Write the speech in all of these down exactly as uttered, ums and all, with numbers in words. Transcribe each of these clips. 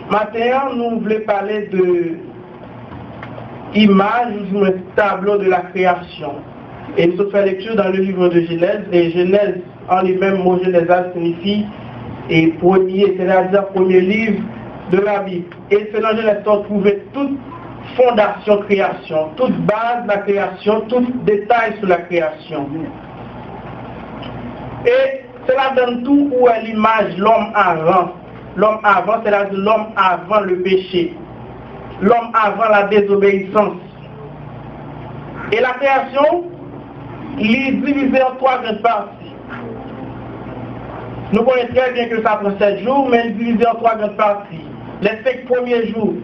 Maten an, nou vle pale de imaj, oudimwen tablo de la création. E nou sot fè lekti dans le livre de Genèse. E Genèse, an li menm, mo Genèse la siyifi e premye, sètadi premye liv de la Bib. E se nan Genèse sa w twouve tout fondasyon kreyasyon, tout baz la kreyasyon, tout detay sou la kreyasyon. E se ladan l tou ou wè limaj lòm avan. Lòm avan, sètadi lòm avan le péché. Lòm avan la désobéissance. E la création, li divize an twa gran pati. Nou konnen trè byen ke sa pran sèt jou, men li divize an twa gran pati. Les cinq premiers jours,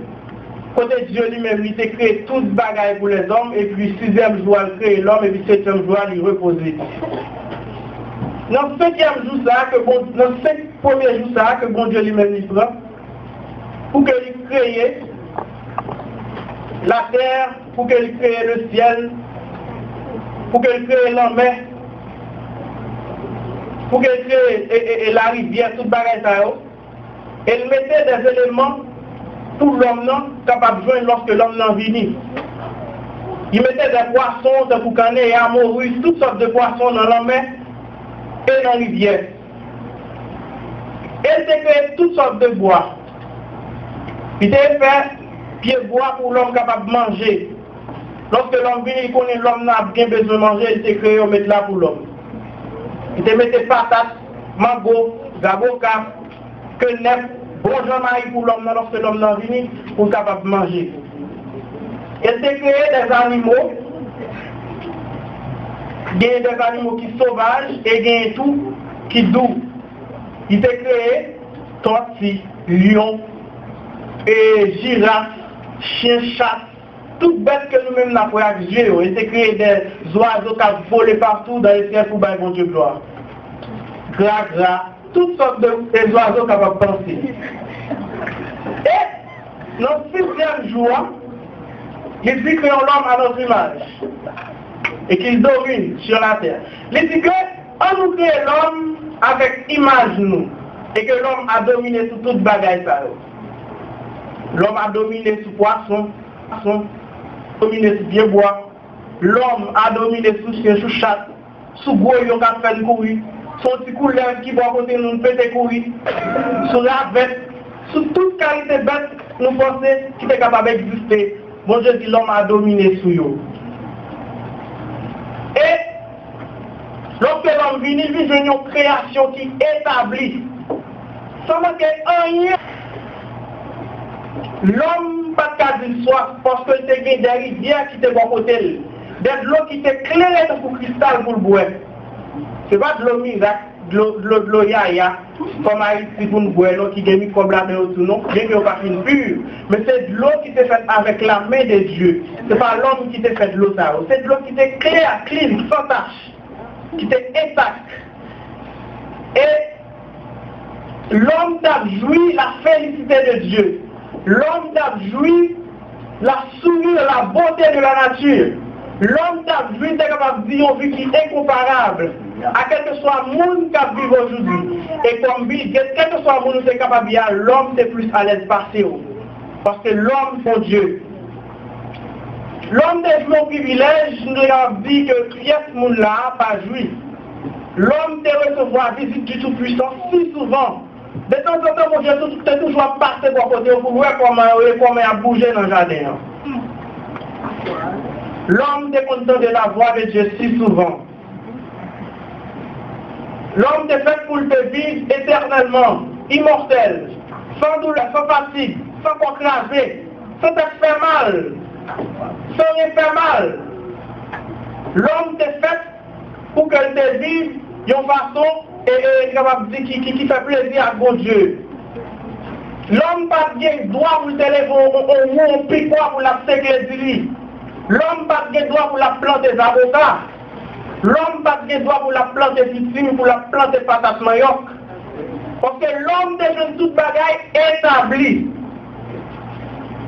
kote Dye li menm, li te kreye tout bagay pou lèzòm, epi sizyèm jou a, l kreye lòm, epi setyèm jou a, li repoze. Nan senkyèm jou sa a, ke bon, nan senk premye jou sa a, ke Bondye li menm li pran, pou ke li kreye latè, pou ke li kreye le ciel, pou ke li kreye lanmè, pou ke li kreye e, e, e larivyè, tout bagay sa yo. E l mete dè eleman pou lòm nan kapab jwenn lòske lòm nan vini. Li mete dè pwason, tankou kaneya, moris, tout sòt de pwason nan lanmè e nan rivyè. E l te kreye tout sòt de bwa. Li te fè pye bwa pou lòm kapab manje. Lòske lòm vini, li konnen lòm nan ap gen bezwen manje, li te kreye yo met la pou lòm. Li te mete patat, mango, zaboka, kenèp, bon jan mayi pou lòm nan, lòske lòm nan vini, pou l kapab manje. E l te kreye dè zanimo, genyen dè zanimo ki sovaj e genyen tou ki dou. Li te kreye tòti, lyon, e jiraf, chen, chat, tout bèt ke nou menm n ap wè ak je yo. Li te kreye dè zwazo k ap vole patou dans le ciel pou bay Bondye glwa. Gragra, tout sòt de, de zwazo kapab panse. E nan sizyèm jou an, li di, créons l'homme à notre image et qu'il domine sur la terre. Li di ke, ann nou kreye lòm avèk imaj nou, e ke lòm a domine sou tout bagay sa yo. Lòm a domine sou pwason, pwason, domine sou pye bwa. Lòm a domine sou chen, sou chat, sou gwo lyon k ap fè n kouri, sou yon ti koulèv ki bò kote nou, n pete kouri, sou ravèt, sou tout kalite bèt nou panse ki te kapab egziste. Bondye di lòm a domine sou yo. E lòske lòm vini, li vin jwenn yon kreyasyon ki etabli, san manke anyen. Lòm pa t ka di l swaf, paske l te gen dè rivyè ki te bò kote l, dè dlo ki te klere tankou kristal pou l bwè. Se pa dlo mirak, dlo, dlo, dlo yaya, kòm Ayiti pou n bwè, non, ki gen mikwòb ladan yo tou, non, byen ke yo pa fin pi, men se dlo ki te fèt avèk la men de Dye. Se pa lòm ki te fè dlo sa yo. Se dlo ki te klè, clean, san tach, ki te entak. E lòm t ap jwi la félicité de Dieu. Lòm t ap jwi la sourire, la beauté de la nature. Lòm t ap jwi, te kapab di, yon vi ki enkonparab a kèlkeswa moun k ap viv ojodi. E kòm Bill Gates, kèlkeswa moun ou te kapab ye a, lòm te plis alèz pase w. Paske lòm se yon dye. Lòm te jwi yon privilèj, nou te kapab di ke pyès moun la a pa jwi. Lòm te resevwa vizit du Tout-Puissant si souvan. De tanzantan, Bondye tou-, te toujou ap pase bò kote yo pou l wè kòman yo ye, kòman y ap bouje nan jaden an. Lòm te konn tande la voix de Dieu si souvan. Lòm te fèt pou l te viv etènèlman, imòtèl, san doulè, san fatig, san kò kraze, san tèt fè mal, san ren fè mal. Lòm te fèt pou ke l te viv yon fason, e, e, n kapab di, ki, ki, ki fè plezi ak Bondye. Lòm pa t gen dwa pou l te leve yon, yon, yon wou, yon pikwa pou l ap sekle diri. Lòm pa t gen dwa pou l ap plante zaboka. Lòm pa t gen dwa pou l ap plante pitim, pou l ap plante patat manyòk. Paske lòm te jwenn tout bagay etabli.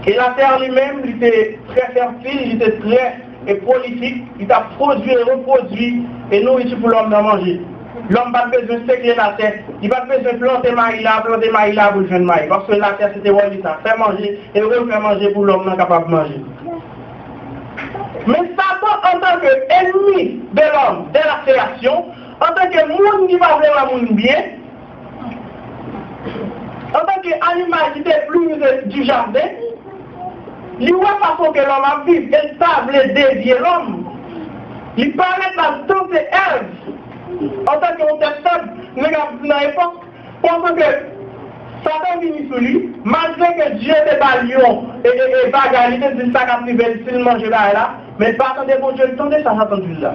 E latè li menm, li te trè fètil, li te trè e pwolifik, li t ap pwodui e repwodui e nouriti pou lòm nan manje. Lòm pa t bezwen sekle latè, li pa t bezwen plante mayi la, plante mayi la pou l jwenn mayi, paske latè se te wòl li sa, fè manje e refè manje pou lòm nan kapab manje. Men Satan, antanke ennmi de lòm, de la kreyasyon, antanke moun ki pa vle wè moun byen, antanke animal ki te pli rize di jaden, li wè fason ke lòm ap viv e l ta vle devye lòm. Li parèt la tante Èv antanke yon tèt fèb, nèg ap di nan epòk, panse ke Satan vini sou li, malgre ke Dye te ba l yon e, e, e bagay, li te di sa k ap rive l si l manje bagay la, men l pa tande Bondye, l tande sa Satan di l la.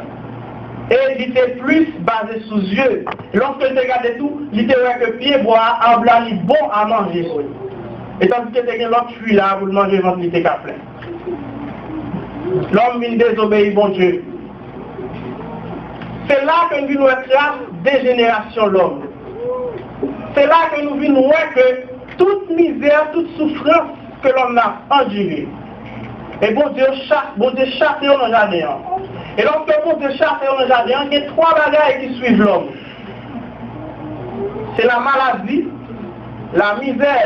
E li te plis baze sou zye. Lòske l te gade tou, li te wè ke pye bwa a, ab la, li bon a manje pou li. E tandike te gen lòt fwi la pou l manje, vant li te ka plen. Lòm vin dezobeyi Bondye. Se la ke n vin wè tras dejenerasyon lòm. Se la ke nou vin wè ke tout mizè, tout soufrans ke lòm nan ap andire, e Bondye chase, Bondye chase yo nan jaden an. E lòske Bondye chase yo nan jaden an, gen twa bagay ki swiv lòm. Se la maladi, la mizè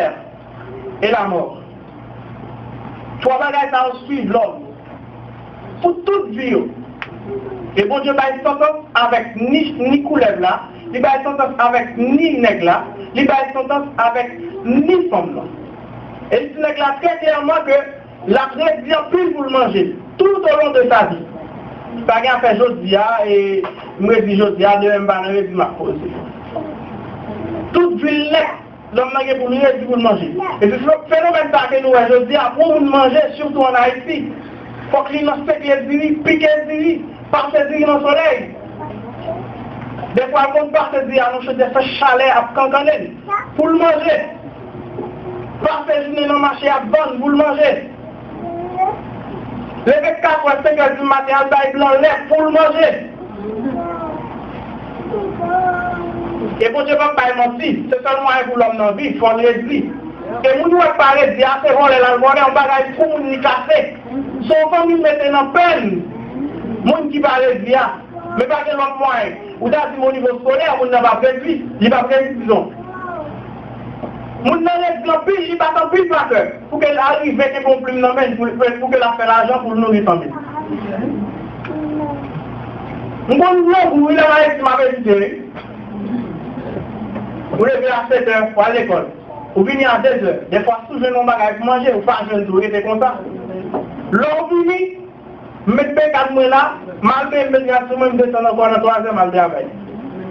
e la mò. Twa bagay sa yo swiv lòm pou tout vi yo. E Bondye bay santans avèk ni, ni koulèv la, li bay santans avèk ni nèg la, li bay santans avèk ni fanm nan. E li di nèg la trè klèman ke l ap redi anpil pou l manje tout au long de sa vie. Pa gen afè jodi a, e m redi jodi a, demen m pa nan redi, m ap poze. Tout vi l nèt, lòm nan gen pou l redi pou l manje. Epi fenòmèn sa ke nou wè jodi a, pou yon moun manje, sitou ann Ayiti, fòk li nan sekle diri, pike diri, pase diri nan solèy. Defwa l konn pase diri a nan chodyè, fè chalè ap kankannen l pou l manje. Pase jounen nan mache ap vann pou l manje. Leve kat è, senk è di maten, al bay blan lè pou l manje. E Bondye p ap bay manti, se sèl mwayen pou lòm nan viv, fò l redi. E moun yo wè k pa redi a, se vòlè l al vòlè, yon bagay pou moun li kase. Se yon fanmi l mete nan pèn, moun ki pa redi a. Men pa gen lòt mwayen. Ou ta di m o nivo eskolè, moun nan p ap redi, li p ap redi, dizon. Moun nan redi anpil, li bat anpil pa kè. Pou ke l arive kenbe yon plim nan men l, pou, pou, pou ke l ap fè lajan pou l nouri fanmi l. M konn grangou, wi, lè m Ayiti, m ap editye, wi. Ou leve a sèt è, w al lekòl. Ou vini a de zè. Defwa, si w jwenn yon bagay pou manje, ou pa jwenn tou, rete konsa. Lè w vini, m met bekàn mwen la, m al peye m met rad sou mwen, m desann ankò nan twa zè, m al travay.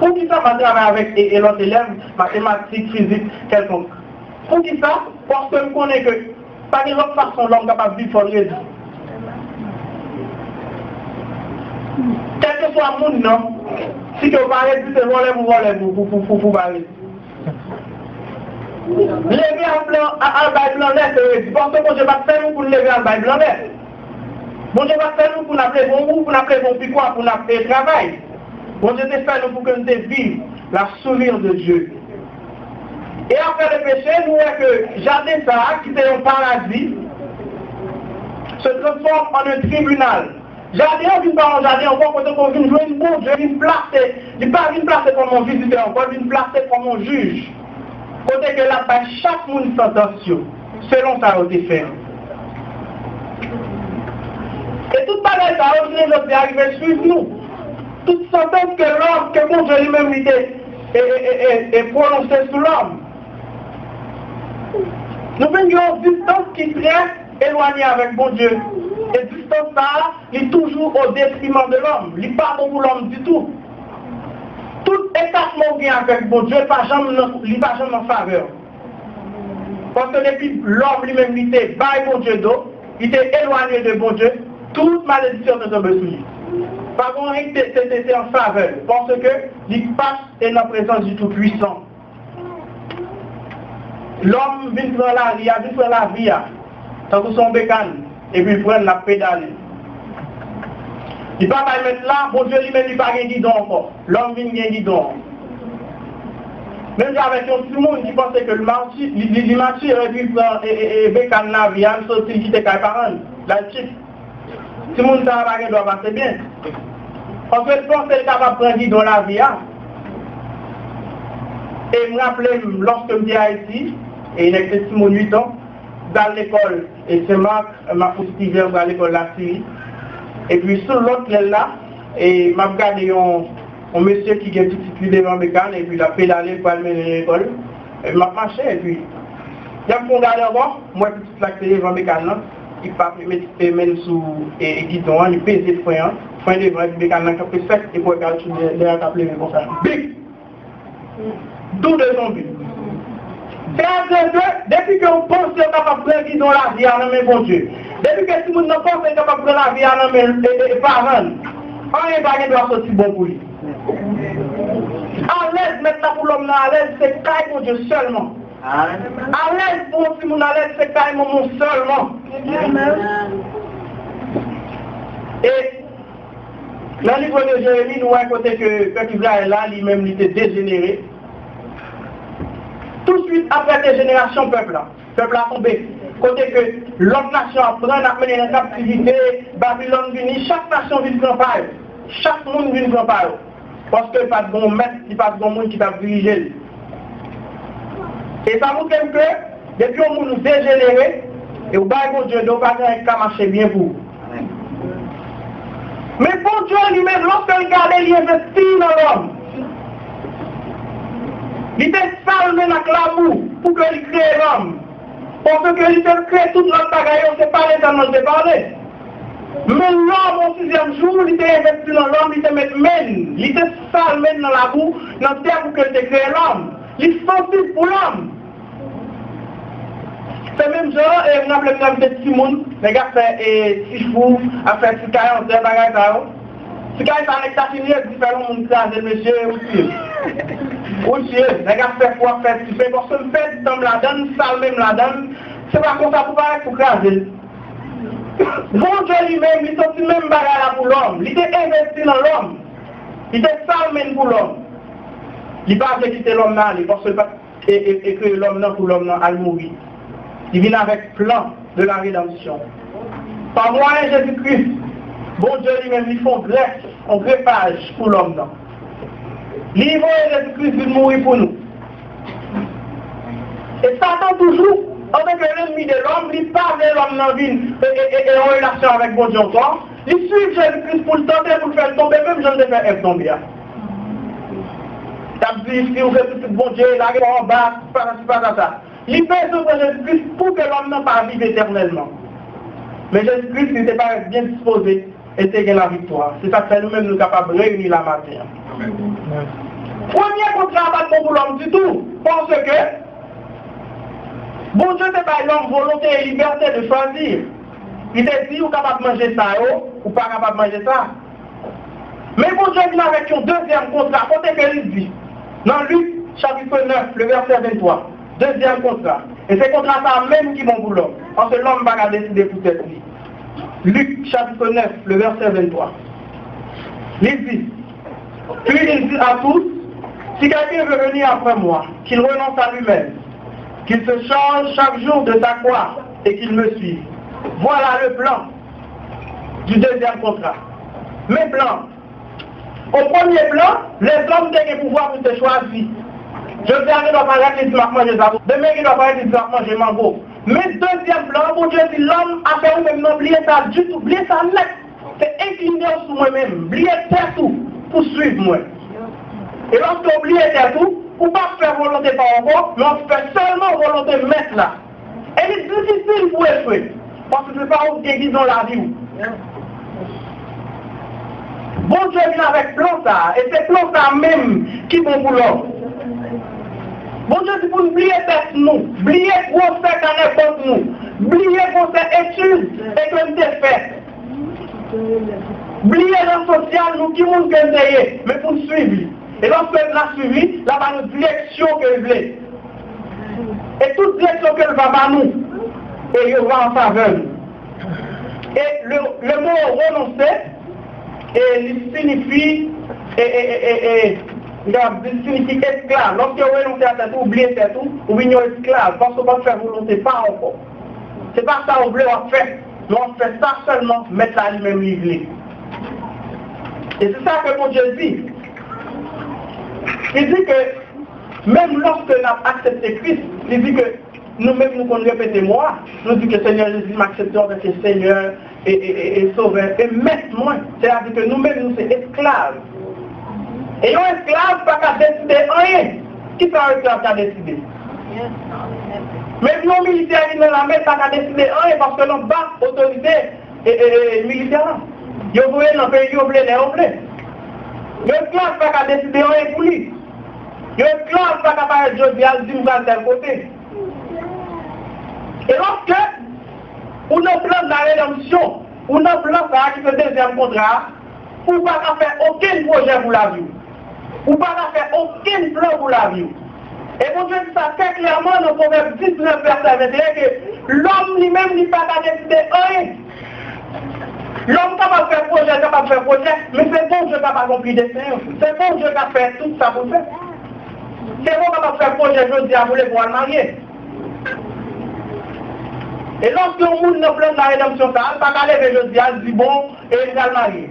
Poukisa m al travay avèk e, e lòt elèv, matematik, fizik, kèlkonk? Poukisa? Paske m konnen ke pa gen lòt fason lòm kapab viv, fò l redi. Kèlkeswa moun nan, si ke w pa redi, se vòlè pou vòlè pou, pou, pou, pou, pou pa redi. Leve al blan, a-, al bay blan lè, se redi. Paske Bondye pa t fè nou pou n leve al bay blan lè. Bondye pa t fè nou pou n ap leve yon wou, pou n ap leve yon pikwa, pou n ap, e, travay. Bondye te fè nou pou ke n te viv la sourire de Dieu. E apre le peche, nou wè ke jaden sa a, ki te yon paradi, se transforme en un tribunal. Jaden an vin pa yon jaden ankò, kote ke w vin jwenn Bondye, vin plase, li pa vin plase kòm yon vizitè ankò, li vin plase kòm yon jij. Kote ke l ap bay chak moun santans yo, selon sa yo te fè. E tout bagay sa yo, jounen jodi a, rive swiv nou. Tout santans ke lòm, ke Bondye li menm li te, e, e, e, e, e pwononse sou lòm. Nou vin gen yon distans ki trè elwanye avèk Bondye. E distans sa a, li toujou o detriman de lòm. Li pa bon pou lòm ditou. Tout ekatman ou gen avèk Bondye, li pa janm nan, li pa janm nan favè w. Paske depi lòm li menm li te bay Bondye do, li te elwanye de Bondye, tout malediksyon te tonbe sou li. Pa gen anyen ki te, te, te, te an favè l, paske li pa te nan prezans di Toupwisan. Lòm vin pran lari a, vin pran lavi a, tankou se yon bekàn, epi l pran l, l ap pedale. Li pa bay mèt la, Bondye li menm li pa gen gidon ankò. Lòm vin gen gidon an. Menm jan avèk yon timoun ki panse ke l mati, li, li, li matire, epi l pran, e, e, e, bekàn lavi a, l soti, l kite kay paran l, l al tchip. Timoun sa a pa gen dwa pase byen. Paske l panse l kapab pran gidon lavi a. E m raple m, lòske m te Ayiti, e nèg te timoun uit an, m t al lekòl e Sen Mak, m ap motive m pral lekòl Lasiri. Epi sou lòt lèl la, e m ap gade yon, yon mesye ki gen pitit li devan bekan, epi l ap pedale, l pral mennen l lekòl. Epi m ap mache, epi lè m fè yon gade ankò, m wè pitit la ki te devan bekan nan, li pa mete men l sou, e, e gidon an, li peze fren an, fren devan, epi bekan nan kanpe sèk, epi w wè kawotchou dèyè a k ap leve konsa. Bip! Dou de zonbi. Sètadi ke depi ke w panse w kapab pran gidon lavi a nan men Bondye, depi ke timoun nan panse l kapab pran lavi a nan men, e, e, e paran l, anyen pa gen dwa soti bon pou li. Alèz mèt la pou lòm nan alèz, se kay Bondye sèlman. Alèz pou yon timoun alèz, se kay manman w sèlman. E nan liv de Jeremi, nou wè kote ke pèp Izrayèl la, li menm, li te dejenere. Touswit apre dejenerasyon pèp la, pèp la tonbe. Kote ke lòt nasyon ap pran, ap mennen nan kaptivite, Babilòn vini, chak nasyon vin pran pa yo. Chak moun vin pran pa yo. Paske pa t gen yon mèt, li pa t gen yon moun ki t ap dirije l. E sa montre m ke depi yon moun ou dejenere, e ou bay Bondye do, pa gen anyen ki ka mache byen pou ou. Men Bondye li menm, lòske l gade, li envesti nan lòm. Li te sal men l ak labou pou ke li kreye lòm. Paske li te kreye tout lòt bagay yo, se pale sèlman li te pale. Men lòm, o sizyèm jou, li te envesti nan lòm, li te met men l, li te sal men l nan labou, nan tè pou ke l te kreye lòm. Li sansib pou lòm. Se menm jan, e m raple m lè m te timoun, nèg ap fè, e, ti fou, ap fè ti kay antre bagay sa yo. Ti kay sa nèg ta fini, epi fè yon moun kraze l, mesye, ou tiye. Ou tiye, nèg ap fè fou, ap fè ti fen, paske m pèdi tan m ladan l, m sal men m ladan l, se pa konsa pou parèt pou kraze l. Bondye li menm, li santi menm bagay la pou lòm. Li te envesti nan lòm. Li te sal men l pou lòm. Li pa vle kite lòm nan ale, paske li pa t e, e, e kreye lòm nan pou lòm nan al mouri. Li vin avèk plan de la redanmsyon. Pa mwayen Jezi Kris, Bondye li menm li fè yon grèf, yon grefaj pou lòm nan. Li voye Jezi Kris vin mouri pou nou. E Satan toujou, antanke lènmi de lòm, li pa vle lòm nan vin e, e, e, e an relasyon avèk Bondye ankò. Li swiv Jezi Kris pou l tante, pou l fè l tonbe, menm jan l te fè Èv tonbe a. T ap di, si w se pitit Bondye, lage kò w anba, patati patata. Li bezwen pran Jezi Kris pou ke lòm nan pa viv etènèlman. Men Jezi Kris, li te parèt byen dispoze e te gen laviktwa. Se sa k fè nou menm nou kapab reyini la maten an. Premye kontra a pa t bon pou lòm ditou, paske Bondye te bay lòm volonte e libète de chwazi. Li te di, ou kapab manje sa yo, ou pa kapab manje sa. Men Bondye vin avèk yon dezyèm kontra, kote ke li di, nan Lik, chapit nèf, le vèsè venntwa, dezyèm kontra. E se kontra sa a menm ki bon pou lòm, paske lòm pa ka deside pou tèt li. Lik, chapit nèf, le vèsè venntwa. Li di, Puis il dit à tous, si quelqu'un veut venir après moi, qu'il renonce à lui-même, qu'il se charge chaque jour de sa croix et qu'il me suive. Voilà le plan du deuxième contrat. Men plan. O premye plan, lèzòm te gen pouvwa pou te chwazi. Jodi a, gen dwa parèt li di, "M ap manje sa." Demen, gen dwa parèt li di, "M ap manje mango." Men dezyèm plan an, Bondye di, "Lòm, afè ou menm nan, bliye sa ditou, bliye sa nèt." Se enkline w sou mwen menm, bliye tèt ou pou swiv mwen. E lòske w bliye tèt ou, ou p ap fè volonte pa w ankò, men w ap fè sèlman volonte Mèt la. E li difisil pou w echwe, paske se pa ou ki gen gidon lavi w. Bondye vin avèk plan sa a, e se plan sa a menm ki bon pou lòm. Bondye di pou n bliye tèt nou, bliye gwosè kanè bank nou, bliye gwosè etid e ke n te fè. Bliye ran sosyal nou, ki moun ke n te ye, men pou n swiv li. E lòske n ap swiv li, l ap ba nou direksyon ke l vle. E tout direksyon ke l va ba nou, e yo va an favè nou. E le, le mo renonse, e li siyifi, e, e, e, e, e, li kapab di siyifi esklav. Lòske w renonse a tèt ou, ou bliye tèt ou, ou vin yon esklav, paske w pa fè volonte pa w ankò. Se pa sa ou vle w ap fè, men w ap fè sa sèlman Mèt la li menm li vle. E se sa ke Bondye di. Li di ke Menm lòske n ap aksepte Kris, li di ke nou menm nou konn repete mo a, nou di ke Senyè Jezi, m aksepte w antanke Senyè e, e, e, e Sovè e Mèt mwen. Sètadi ke nou menm nou se esklav. E yon esklav pa ka deside anyen. Kisa yon esklav ka deside? Menm yon militè ki nan lame pa ka deside anyen paske l anba otorite e, e, e, militè an. Yo voye l nan peyi yo vle, lè yo vle. Yon esklav pa ka deside anyen pou li. Yon esklav pa ka parèt jodi a, l di m pral tèl kote. E lòske ou nan plan de la redanmsyon, ou nan plan sa a ki se dezyèm kontra a, ou pa ka fè okenn pwojè pou lavi w. Ou pa ka fè okenn plan pou lavi w. E Bondye di sa trè klèman nan Pwovèb diznèf, vèsè venteyen, ke lòm li menm li pa ka deside anyen. Lòm kapab fè pwojè, kapab fè pwojè, men se Bondye k ap akonpli desen yo. Se Bondye k ap fè tout sa pou l fè. Se ou kapab fè pwojè jodi a pou leve w al marye. E lòske yon moun nan plan de la redanmsyon sa a, l pa ka leve jodi a, l di, bon, e m pral marye.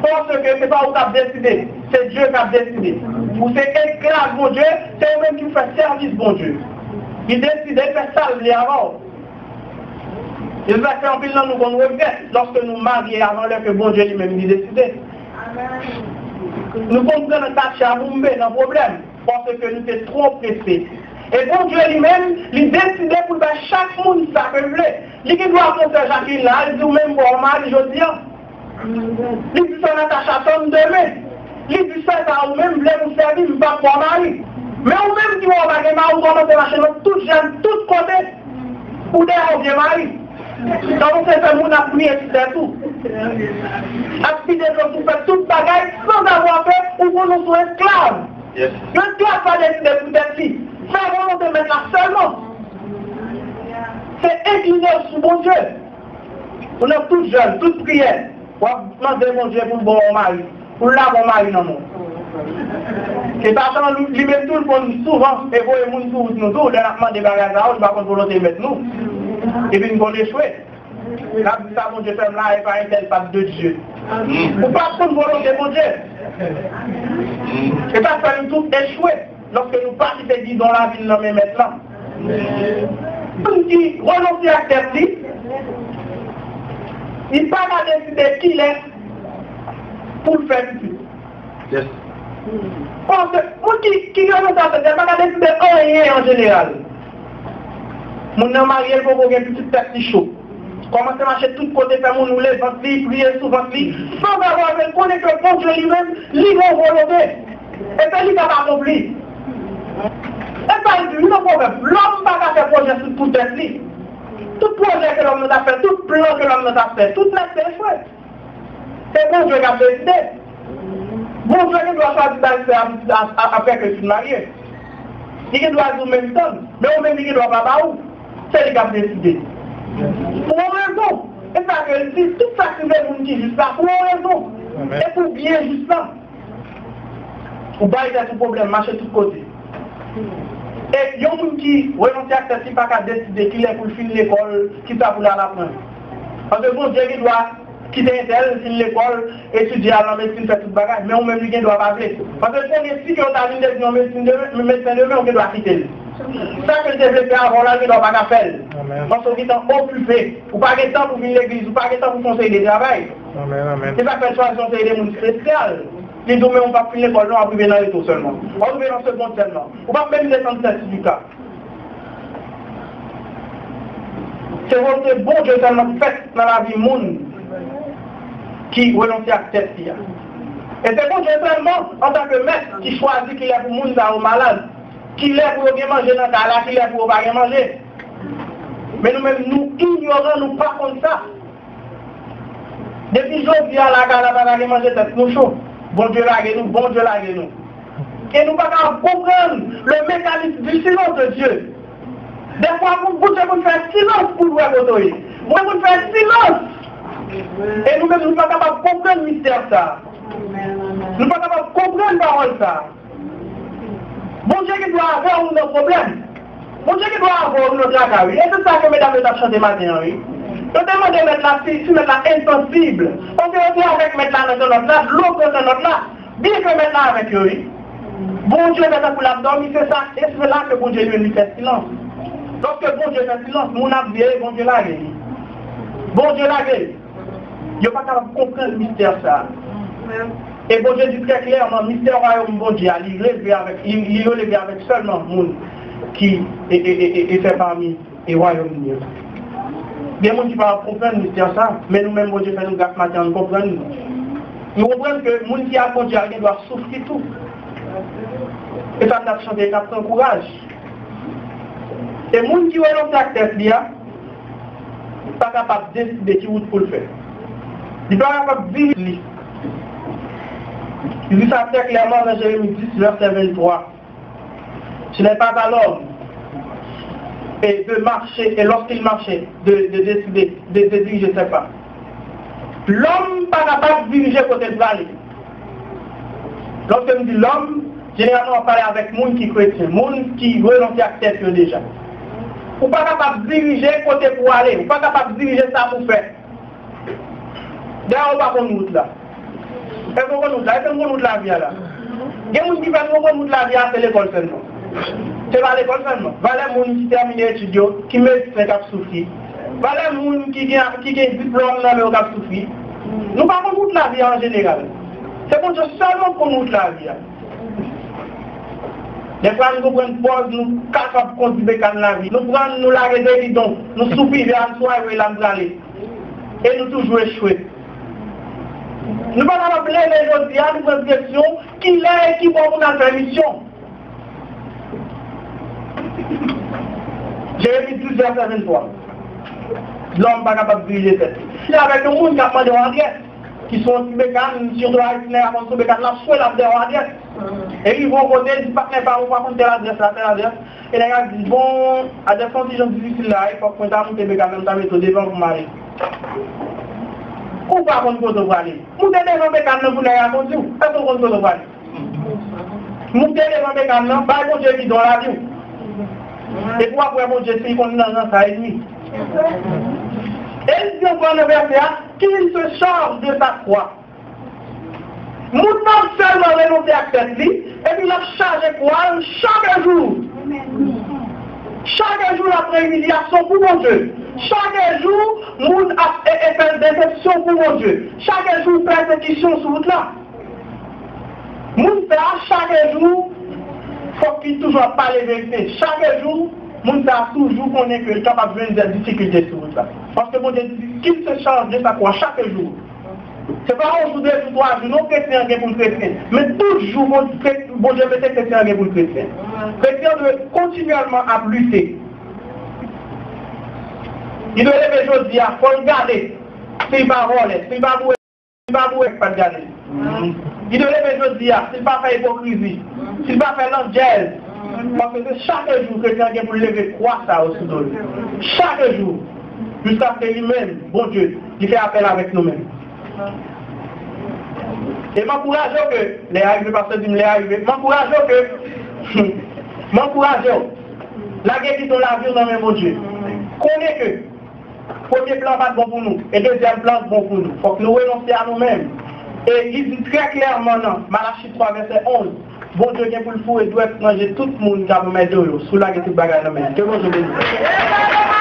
Paske se pa ou k ap deside, se Dye k ap deside. Ou se esklav Bondye, se ou menm ki fè sèvis Bondye. Li deside fè sa l vle avè w. E se sa k fè anpil nan nou konn regrèt lòske nou marye avan lè ke Bondye li menm li deside. Nou konn pran nan katcha boumbe, nan pwoblèm, paske nou te twò prese. E Bondye li menm, li deside pou l bay chak moun sa ke l vle. Li gen dwa pran sè Jacqueline la, li di w menm ba w mari jodi a. Li di sè Natacha tann demen. Li di sè sa ou menm vle pou sèvi m p ap ba w mari. Men ou menm ki wè w pa gen mari, ou kòmanse mache nan tout jèn, tout kote. Ou dèyè yon vye mari. Sa w se fè moun ap kriye sou tèt ou. Ap pide dlo pou fè tout bagay sanzavwa ke ou konnen w se yon esklav. Yon esklav pa deside pou tèt li. Fè volonte Mèt la sèlman. Se enkline w sou Bondye. Ou nan tout jèn, tout priyè, w ap mande Bondye pou l ba w yon mari, pou l lave yon mari nan men w. E Satan li menm tou l konn souvan e voye moun sou wout nou tou, lè n ap mande bagay sa yo, nou pa konn volonte Mèt nou. Epi n konn echwe. N ap di sa Bondye fè m la, e pa entèl pa t de Dye. Ou pa konn volonte Bondye. E sa fè nou tout echwe. Lòske nou pa kite gidon lavi n nan men Mèt lan. Moun ki renonse ak tèt li, li pa ka deside kilè pou l fè pitit. Paske moun ki, ki renonse ak tèt li pa ka deside anyen an jeneral. Moun nan marye, l poko gen pitit, tèt li cho. Kòmanse mache tout kote, fè moun woule vant li, priye sou vant li, sanzavwa ke l konnen ke Bondye li menm, li gen yon volonte. E se li k ap akonpli. E sa l di wi nan Pwovèb, lòm pa ka fè pwojè sou, pou tèt li. Tout pwojè ke lòm nan ta fè, tout plan ke lòm nan ta fè, tout nèt se echwe. Se Bondye k ap deside. Bondye gen dwa chwazi bay sè a, a, a, apre ke l fin marye. Li gen dwa di w menm tann, men ou menm li gen dwa pa ba ou. Se li k ap deside. Pou yon rezon. E sa ke l di, tout sa k rive moun ki jis la, pou yon rezon. E pou byen jis la. Ou bay tèt ou pwoblèm, mache tout kote. E yon moun ki renonse ak tèt li pa ka deside kilè pou l fin lekòl, kisa pou l al aprann. Paske Bondye gen dwa kite entèl, fin lekòl, etidye, al nan medsin, fè tout bagay. Men ou menm li gen dwa pa vle. Paske l konnen si ke w ta vin devni yon medsin demen, medsen demen, ou gen dwa kite l. Sa ke l te vle fè avan w la, l gen dwa pa ka fè l. Paske w gentan okipe. Ou pa gen tan pou vin legliz, ou pa gen tan pou fè yon seri de travay. Se sa k fè l chwazi yon seri de moun espesyal. Li di w, men ou p ap fin lekòl non, w ap rive nan reto sèlman. W ap rive nan segond sèlman. Ou p ap menm desann sètifika. Se volonte Bondye sèlman k fèt nan lavi moun ki renonse ak tèt li a. E se Bondye sèlman, antanke mèt, ki chwazi kilè pou moun sa yo malad, kilè pou yo gen manje nan kay la, kilè pou yo pa gen manje. Men nou menm, nou inyoran, nou pa konn sa. Depi jodi a, lakay la pa ta gen manje, tèt nou cho. Bondye lage nou, Bondye lage nou. E nou pa ka konprann le mécanisme du silence de Dieu. Dèfwa, pou Bondye konn fè silans pou l wè kote w ye. Bondye konn fè silans. E nou menm, nou pa kapab konprann mistè sa a. Nou pa kapab konprann pawòl sa a. Bondye gen dwa avè w nan pwoblèm. Bondye gen dwa avè w nan traka, wi. E se sa ke medam yo t ap chante maten an, wi. Yo te mande mèt la si, si mèt la ensansib. Paske yo te avèk mèt la nan kannòt la, dlo pran kannòt la. Byen ke mèt la avèk yo, wi. Bondye fè tankou l ap dòmi, se sa, e se la ke Bondye li menm li fè silans. Lòske Bondye fè silans, moun ap di, e Bondye lage li. Bondye lage li. Yo pa kapab konprann mistè sa a. E Bondye di trè klèman, mistè wayòm Bondye a, li leve avèk, li, li releve avèk sèlman moun ki e, e, e, e, e fè pami e wayòm li an. Gen moun ki pa konprann mistè sa, men nou menm Bondye fè nou gras maten an, nou konprann li. Nou konprann ke moun ki ak Bondye a gen dwa soufri tou. E sa n t ap chante, n t ap pran kouraj. E moun ki renonse ak tèt li a, pa kapab deside ki wout pou l fè. Li pa kapab dirije li. Li di sa trè klèman nan Jeremi dis, vèsè venntwa. Ce n'est pas à l'homme et de marcher, et lorsqu'il marche, de, de décider, de, de diriger ses pas. Lòm pa kapab dirije kote l prale. Lòske m di lòm, jeneralman, w ap pale avèk moun ki kretyen, moun ki renonse ak tèt yo deja. Ou pa kapab dirije kote pou w ale, ou pa kapab dirije sa pou w fè. Dayè, ou pa konn wout la. Èske w konn wout la? Èske m konn wout lavi a la? Gen moun ki fè nou konn wout lavi a, se lekòl sèlman. Se pa lekòl sèlman. Valè moun ki tèmine etid yo, ki medsen k ap soufri. Valè moun ki gen, ki gen diplòm nan men yo k ap soufri. Nou pa konn wout lavi a an jeneral. Se Bondye sèlman k konn wout lavi a. Dèfwa nou pran pòz nou kapab kondui bekàn lavi. Nou pran, nou lage de bidon, nou sou pivè a, nou sou highway la, nou prale. E nou toujou echwe. Nou pa kapab leve jodi a, nou pran direksyon, kilè e kibò pou n al fè misyon. Jeremi dis, vèsè venntwa. Lòm pa kapab dirije tèt li. Se avèk yon moun k ap mande yon adrès, ki sou yon ti bekàn, sitou Ayisyen, lè y ap monte sou bekàn, l ap swe, l ap dèyè yon adrès. E rive yon kote, l di, "Patnè pa m, ou pa konn tèl adrès la, tèl adrès?" E nèg la di, "Bon, adrès la yon ti jan difisil la, e fòk mwen ta moute bekàn nan, m ta mete w devan pou m ale." Ou pa konn kote w prale. Moute devan bekàn nan pou nèg la kondui w. Èske w konn kote w prale? Moute devan bekàn nan, bay Bondye gidon lavi w. Epi w ap wè Bondye si l konn nan, nan sa ennmi. E l di ankò nan vèsè a, qu'il se charge de sa croix. Moun nan sèlman renonse ak tèt li, epi l ap chaje kwa l chak jou. Chak jou l ap pran imilyasyon pou Bondye. Chak jou moun ap e, e fè desepsyon pou Bondye. Chak jou pèsekisyon sou wout la. Moun sa a, chak jou, fòk li toujou ap pale verite. Chak jou, moun sa a toujou konnen ke l kapab jwenn de difikilte sou wout la. Paske Bondye di, "Qu'il se charge de sa croix" chak jou. Se pa yon jou, de jou, twa jou, non, kretyen an gen pou l kretyen. Men tout jou, Bon-, kre-, Bondye mete kretyen an gen pou l kretyen. Kretyen an dwe kontinyèlman ap lite. Li dwe leve jodi a, fò l gade si l pa vòlè, si l pa boure, si l pa boure, pa t gade. Li dwe leve jodi a, si l pa fè ipokrizi, si l pa fè landjèz. Paske se chak jou kretyen an gen pou l leve kwa sa yo sou do l. Chak jou. Jiskaske li menm, Bondye, li fè apèl avèk nou menm. E m ankouraje w ke, lè a rive, pastè di m lè a rive, m ankouraje w ke, m ankouraje w, lage gidon lavi w nan men Bondye. Konnen ke premye plan pa t bon pou nou, e dezyèm plan bon pou nou. Fòk nou renonse a nou menm. E li di trè klèman nan Malachi twa vèsè onz, Bondye gen pou l foure dwèt nan je tout moun k ap anmède w yo, si w lage tout bagay nan men l. Ke Bondye beni w.